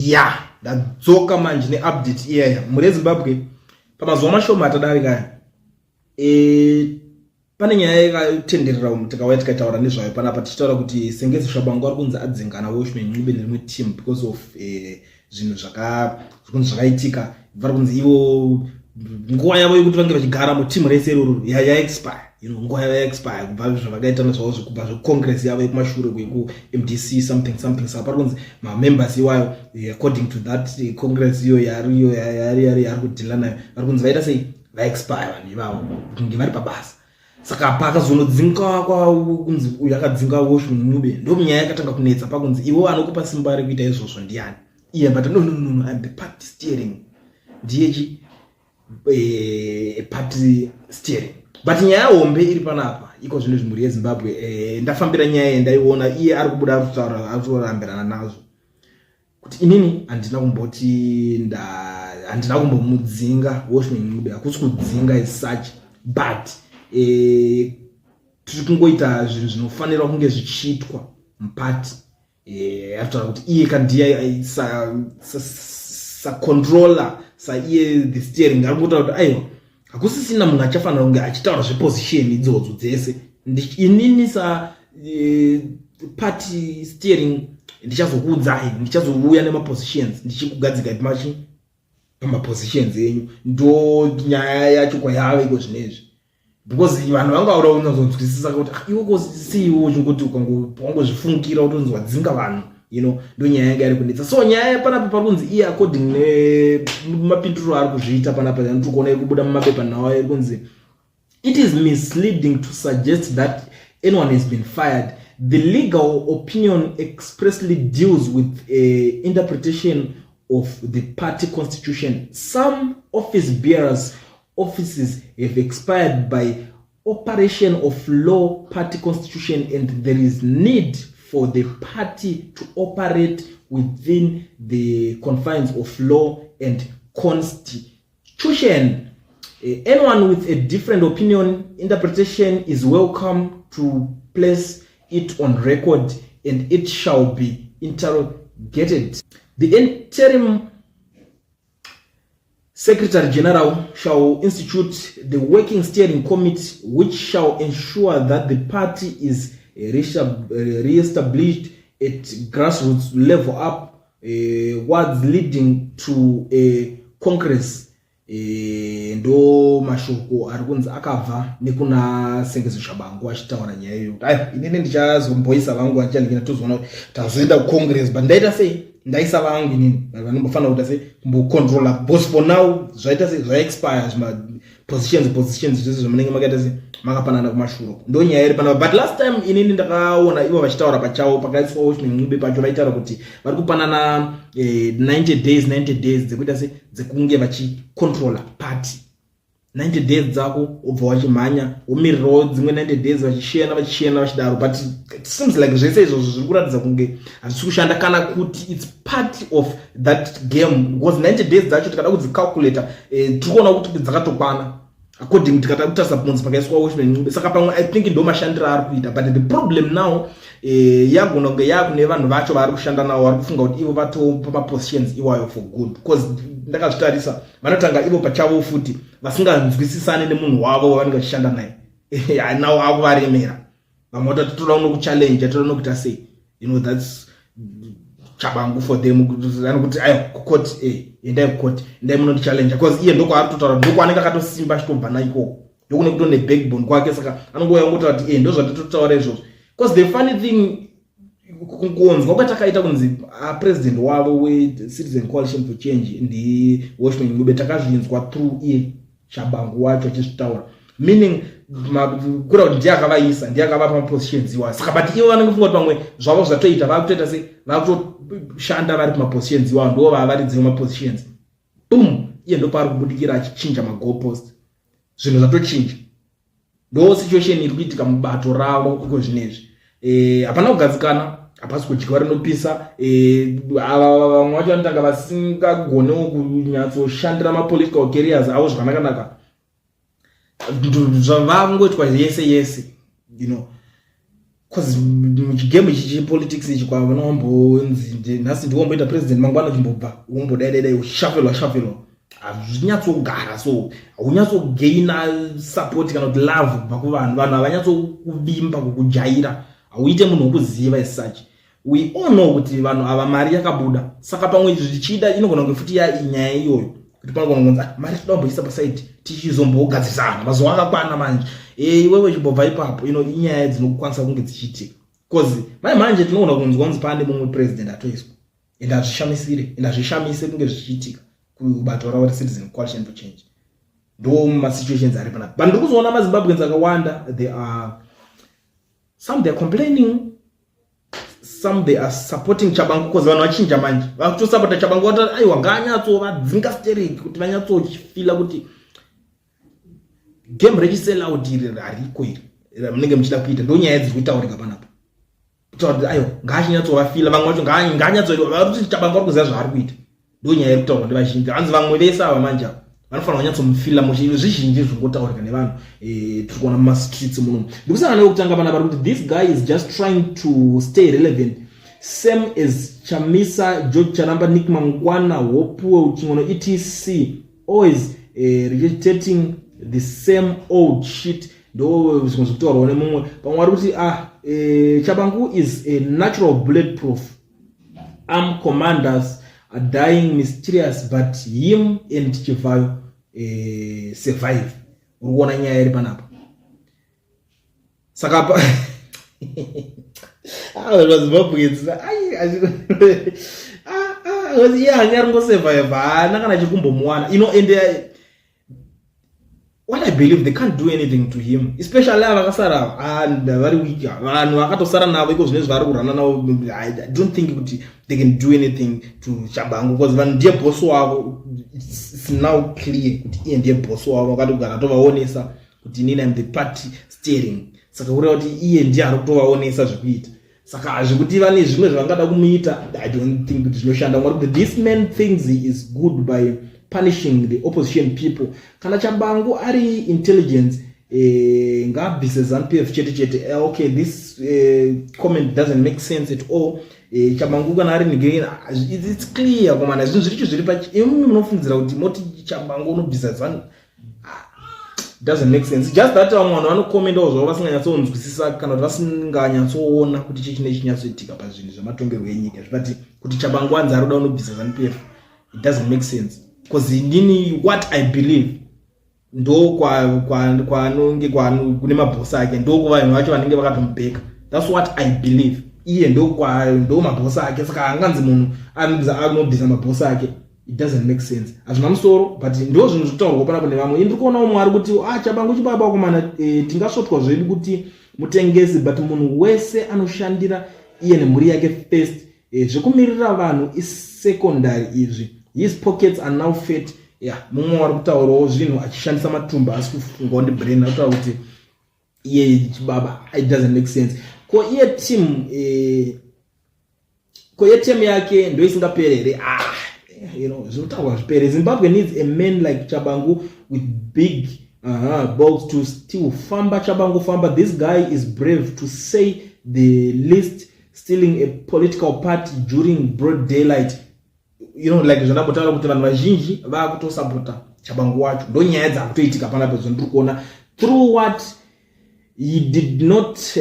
Ya, ndadzoka manje neupdate iyaya mhuri yeZimbabwe. Pamazuva mashoma atadarika aya, pane nyaya yakatenderera umu, tikauya tikaitaura nezvayo panapa, tichitaura kuti Sengezo Tshabangu ari kunzi adzingana Welshman Ncube nerimwe team because of zvinhu zvakunzi zvakaitika. Vari kunzi ivo nguva yavo yekuti vange vachigara muteam rese iroro yaexpire, nguva yavo yaexpire kubva zvavakaita nezvavo, zvekubva zvecongress yavo yekumashure kweku-MDC something something. Saka pari kunzi mamembers iwayo, according to that congress iyo yariyo yari yari yari kudeala nayo, vari kunzi vaita sei, vaexpire vanhu ivavo kunge vari pabasa. Saka pakazonodzinga kunzi uyu akadzinga Welshman Ncube, ndo nyaya yakatanga kunetsa pakunzi iwo anokupa simba rekuita izvozvo ndiani? Iye, but no, no, no, no, I'm the party steering, ndiyechi party steering. But nyaya hombe iri panapa iko zvino, zvimhuri yeZimbabwe, ndafambira nyaya yandaiona iye ari kubuda arikutaura, arikurambirana nazvo kuti inini handina kumboti, handina kumbomudzinga Welshman Ncube. Hakusi kudzinga as such, but tiri kungoita zvinhu zvinofanirwa kunge zvichiitwa mupati. Arikutaura kuti iye kandiye sacontroller, saiye the steering, ari kungotaura kuti aiwa, hakusisina munhu achafanira kunge achitaura zveposition idzodzo dzese. Inini sa party steering ndichazokuudzai, ndichazouya nemapositions, ndichikugadzika machi pamapositions enyu. Ndo nyaya yacho kwayava iko zvinezvi, because vanhu vanga vauda kunyatsodzwisisa kuti, "Ah, iwe seiwe uchingoti wangozvifungira utonzi wadzinga vanhu." Ndo nyaya yanga iri kunetsa. So nyaya panapa pari kunzi iye, according nemapinduriro ari kuzviita panapa, yandiri kuona iri kubuda mumapepa nhau, iri kunzi, "It is misleading to suggest that anyone has been fired. The legal opinion expressly deals with a interpretation of the party constitution. Some office bearers' offices have expired by operation of law, party constitution, and there is need for the party to operate within the confines of law and constitution. Anyone with a different opinion, interpretation is welcome to place it on record and it shall be interrogated. The interim Secretary General shall institute the working steering committee, which shall ensure that the party is re-established at grassroots level up wards leading to a congress." Ndo mashoko ari kunzi akabva nekuna Sengezo Tshabangu achitaura nyaya iyoyo kuti aiwa, inini ndichazomboisa vangu vachichandikina, tozoona kuti tazoenda kucongress, but ndaita sei, ndaisa vangu inini vanombofanira kuita sei, kumbocontrola, because for now zvaita sei, zvaexpire zvimapositions, positions zvese zvamunenge makaita sei, makapanana kumashure. Ndo nyaya iri panapa. But last time inini ndakaona ivo vachitaura pachavo, pakaiswa Welshman Ncube pacho, vaitaura kuti vari kupanana 90 days, 90 days dzekuita sei, dzekunge vachicontrola party. 90 days dzako, wobva wachimhanya, womirirawo dzimwe 90 days, vachishiyana, vachishiyana, vachidaro. But it seems like zvese izvozvo zviri kuratidza kunge hazvisi kushanda, kana kuti it's part of that game, because 90 days dzacho tikada kudzicalculata, tiri kuona kuti dzakatokwana according tikada kutarisa punzi pakaiswa Welshman Ncube. Saka pamwe I think ndo mashandiro aari kuita. But the problem now, yagona kunge yaakune vanhu vacho vaari kushanda navo, vari kufunga kuti ivo vatopa mapositions iwayo for good, because ndakazvitarisa, vanotanga ivo pachavo futi vasinganzwisisani nemunhu wavo wavanenge vachishanda naye. Nawo akuvaremera. Vamwe vatati toda unokuchallenge, toda unokuita sei. That's Tshabangu for them. Anokuti aiwa, kucourt, endai kucourt, endai munondichallenge, because iye ndokwaari kutotaura, ndokwaanenge akatosimba achitobva naikoko, ndokune kuto nebackbone kwake. Saka anongouya ongotaura kuti ndo zvatitotaura izvozvo. Because the funny thing, kunzwa kwatakaita kunzi president wavo weCitizen Coalition for Change ndiWelshman Ncube, takazvinzwa through iye Tshabangu wacho achizvitaura, meaning kura kuti ndiye akavaisa, ndiye akavapa mapositions iwayo. Saka but ivo vanenge funga kuti pamwe zvavo zvatoita, vakutoita sei, vakutoshanda vari kumapositions iwayo, ndo vavaridzi vemapositions. Boom, iye ndopaari kubudikira achichinja magoalpost, zvinhu zvatochinja. Ndo situation iri kuitika mubato ravo iko zvinezvi. Hapana kugadzikana, hapasi kudyiwa rinopisa. Ava vamwe vacho vanotanga vasingagonewo kunyatsoshandira mapolitical careers avo zvakanakanaka, zvavangoitwa yese yese. Cause muchigame ichi chepolitics ichi kwavanombonzi nhasi ndiwomboita president, mangwana uchimbobva wombodaidaidai, ushafelwa shafelwa, hazvinyatsogara. So haunyatsogaina support kana kuti love kubva kuvanhu. Vanhu havanyatsokuvimba, kukujaira, hauite munhu wekuziva. As such, we all know kuti vanhu ava mari yakabuda, saka pamwe zvichida inogona kunge futi nyaya iyoyo kuti panogona kunzi, "Ah, mari toda kumboisa paside, tichizombogadzirisana mazuva akakwana manje." Iwewe chimbobva ipapo. Ino inyaya dzinokwanisa kunge dzichiitika, because mai manje tinogona kunzwa kunzi pane mumwe president atoiswa, and hazvishamisire and hazvishamise kunge zvichiitika kubato ravo reCitizen Coalition for Change. Ndo masituations ari panapa, but ndiri kuzoona maZimbabweans akawanda, they are some, they are complaining, some, they are supporting Chabangu, because vanhu vachinja manje, vakutosapota Chabangu. Vatati aiwa, ngaanyatsovadzinga stereki kuti vanyatsochifila kuti game rechisell-out iri hariko iri ramunenge muchida kuita. Ndo nyaya dziri kutaurika panapa, kutaura kuti aiwa, ngaachinyatsovafila vamwe vacho, ngaanyatsovari kuti Chabangu ari kuziva zvaari kuita. Ndo nyaya iri kutaurwa nevazhinji. Hanzi vamwe vese ava manje ava vanofanira kunyatsomufila mushe. Zvizhinji zvingotaurika nevanhu, tiri kuona mumastreets munomu. Ndikusangana nekutanga panapa ari kuti this guy is just trying to stay relevant, same as Chamisa, George Charamba, Nick Mangwana, Hopewell Chin'ono, etc, always regurgitating the same old shit. Ndo zvimwe zvekutaurwawo nemumwe. Pamwe vari kuti, ah, Chabangu is a natural bulletproof. Arm commanders are dying mysterious, but him and Chivayo survive. Uri kuona nyaya iri panapa. Saka pa vaZimbabweans, iye hanya ringosurvive, haana kana chikumbomuwana ino. And what I believe, they can't do anything to him, especially ava vakasara vari weak. Vanhu vakatosara navo iko zvinezvi vari kurana navo, I don't think kuti they can do anything to Chabangu, because vanhu ndiye boss wavo. It's now clear kuti iye ndiye boss wavo. Vakati kugara tovaonesa kuti inini am the party steering, saka kureva kuti iye ndiye ari kutovaonesa zvekuita. Saka zvekuti vane zvimwe zvavangada kumuita, I don't think kuti zvinoshanda. Mwari kuti this man thinks he is good by punishing the opposition people. Kana Chabangu ari intelligence, ngaabvise ZANU PF chete chete. Okay, this comment doesn't make sense at all. Chabangu kana ari nigeni, it's clear komana, zvinhu zviricho zviri pa imi munofungidzira kuti moti Chabangu unobvisa ZANU, doesn't make sense. Just that vamwe vanhu vanokomendawo zvavo vasinganyatsonzwisisa kana kuti vasinganyatsoona kuti chii chine chinyatsoitika pazvinhu zvematongerwo enyika. But kuti Chabangu anzi ari kuda unobvisa ZANU PF, it doesn't make sense, because inini what I believe, ndo kwanonge kune mabhosi ake, ndo kuvanhu vacho vanenge vakatomubheka. That's what I believe. Iye ndo mabhosi ake, saka anganzi munhu anobvisa mabhosi ake, it doesn't make sense, hazvina musoro. But ndo zvinhu zvekutaurwa panapo nevamwe. Ini ndiri kuonawo Mwari kuti, ah, Chabangu chibaba komana. Tingasvotwa zvedu kuti mutengesi, but munhu wese anoshandira iye nemhuri yake first. Zvekumirira vanhu isecondary izvi. His pockets are now fat. Yeah, mumwe wari kutaurawo zvinhu achishandisa matumba, asi kufungawo ndibrain, akutaura kuti iye chibaba. It doesn't make sense. Ko iye team, ko iye team yake ndo isingaperi here? Ah, zvinotaurwa zvipere. Zimbabwe needs a man like Chabangu with big balls to still. Famba Chabangu, famba. This guy is brave to say the least, stealing a political party during broad daylight. Like zvandambotaura kuti vanhu vazhinji vaakutosapota Chabangu wacho. Ndo nyaya dzakutoitika panapo zvandiri kuona. Through what he did not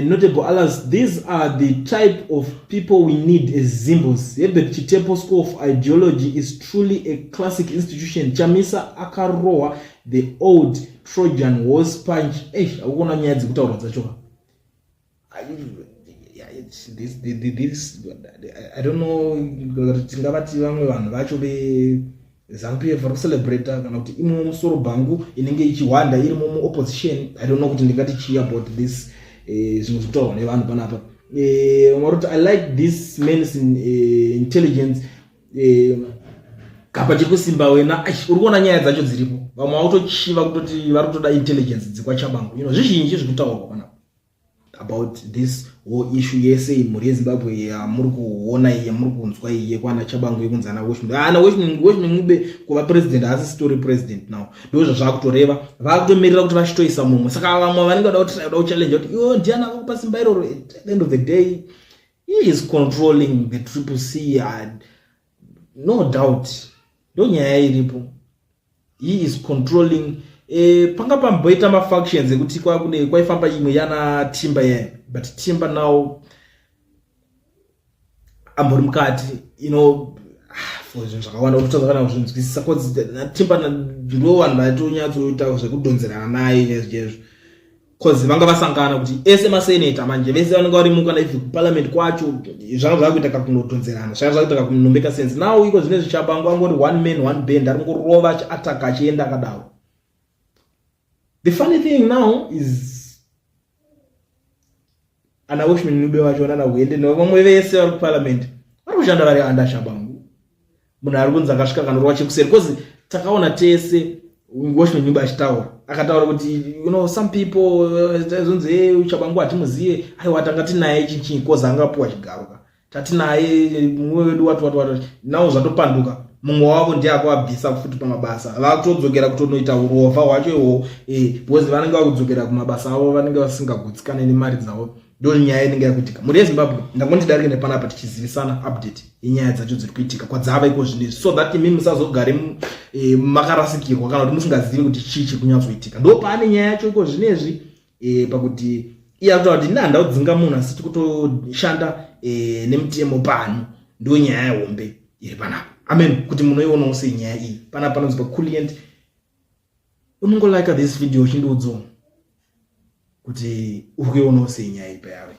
notable others, these are the type of people we need as Zimbos. Herbert Chitepo School of Ideology is truly a classic institution. Chamisa akarohwa the old Trojan horse punch. Eish, akuona nyaya dzekutaurwa dzacho. This, I don't know kuti tingavati vamwe vanhu vacho veZANU PF vari kucelebrata kana kuti imwe musoro bhangu inenge ichihwanda irimo muopposition. I don't know kuti ndingati chii about this. Zvimwe zvekutaurwa nevanhu panapa, vamwe vari kuti, "I like this man's intelligence." Kapa chiri kusimba wena. Uri kuona nyaya dzacho dziripo. Vamwe vakutochiva kutoti vari kutoda intelligence dzekwaChabangu. Zvizhinji zvekutaurwa panapa. About this whole issue yese, mhuri yeZimbabwe, yamuri kuona iyi, yamuri kunzwa iyi, yekwana Tshabangu, yekunzi ana Welshman, ana Welshman Ncube kuva president, haasi story president now. Ndo zvazvakutoreva, vakutomirira kuti vachitoisa mumwe. Saka vamwe vanenge vada kuchallenge kuti iwo ndiani akakupa simba iroro. At the end of the day, he is controlling the Triple C, and no doubt ndo nyaya iripo. He is controlling. Panga pamboita mafactions ekuti kwakune kwaifamba imwe yana Timba ye, but Timba now ambori mukati for zvinhu zvakawanda unotadza kana kuzvinzwisisa, cause Timba ndo vanhu vaitonyatsoita zvekudhonzerana naye chaizvo chaizvo, cause vanga vasangana kuti ese maseneta manje vese vanenge varimo kana ibvi kuparliament kwacho, zvanga zvakuita kakunodhonzerana, zvanga zvakuita kakunomeka sense. Now iko zvine zviChabangu angori one man, one band, ari ngorova achiataka, achienda akadaro. The funny thing now is ana Welshman Ncube vacho nana Hwende nevamwe vese vari kuparliament vari kushanda vari under Tshabangu, munhu ari kunzi akasvika kanorova chekuseri, because takaona tese Welshman Ncube achitaura, akataura kuti some people zonzi, "Hey, Tshabangu hatimuziye." Aiwa, tanga tinaye chichinyi, cause angapuwa chigaro ka, tatinaye mumwe wedu, wati wati wati. Now zvatopanduka, mumwe wavo ndiye akavabvisa futi pamabasa, vakutodzokera kutonoita urovha hwacho ihwo, because vanenge vakudzokera kumabasa avo, vanenge vasingagutsikane nemari dzavo. Ndo nyaya inenge yakuitika, mhuri yeZimbabwe. Ndangondidarike nepanapa tichizivisana update yenyaya dzacho dziri kuitika kwadzava iko zvinezvi, so that imi musazogare makarasikirwa kana kuti musingazivi kuti chii chiri kunyatsoitika. Ndo paane nyaya yacho iko zvinezvi, pakuti iye akutaura kuti ina handakudzinga munhu, asi tikutoshanda nemutemo pano. Ndo nyaya yehombe iri panapa. Amen. Kuti munoionawo sei nyaya iyi panapa panonzi paculient? Unongolike this video uchindiudzawo kuti uri kuionawo sei nyaya iyi payave.